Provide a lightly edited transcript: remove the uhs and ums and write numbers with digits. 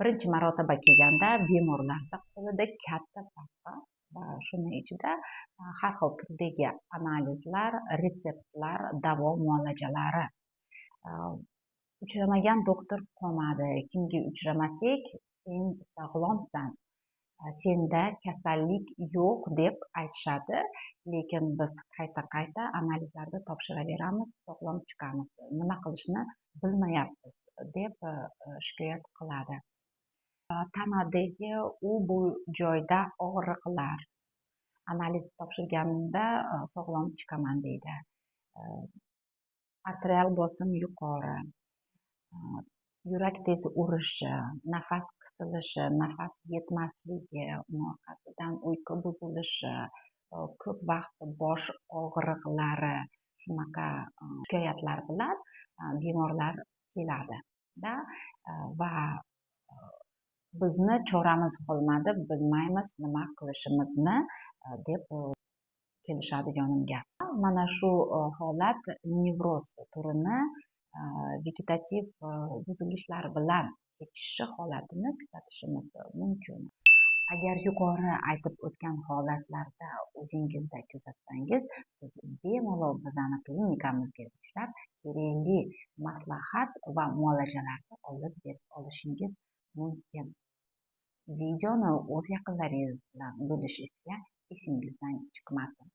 Birinchi marotaba kelganda bemorlarda qo'lida katta papka va shuni ichida har xil turdagi analizlar, retseptlar, davo muolajalari. Uchramagan doktor qolmadi. Kimga uchramasak, "Sen sog'lomsan, senda kasallik yo'q", deb aytishadi, lekin biz qayta qayta analizlarni topshiraveramiz, sog'lom chiqamiz, nima qilishni bilmayapmiz, deb shikoyat qiladi. Tanadagi u bu joyda og'riqlar, analiz topshirganimda sog'lom chiqaman, deydi. Arterial bosim yuqori, yurak tez urishi, nafas qisilishi, nafas yetmasligi, uni orqasidan uyqu buzilishi, ko'p vaqt bosh og'riqlari, shunaqa shikoyatlar bilan bemorlar keladi da va "Bizni choramiz qolmadi, bilmaymiz nima qilishimizni", deb kelishadi yonimga. Mana shu holat nevroz turini vegetativ buzilishlar bilan kechishi holatini kuzatishimiz mumkin. Agar yuqori aytib o'tgan holatlarda o'zingizda kuzatsangiz, siz bemalol bizani klinikamizga ishlab, kerakli maslahat va muolajalarni olib berib olishingiz mumkin. Videoni o'z yaqinlaringiz bilan bo'lishishga esingizdan chiqmasin.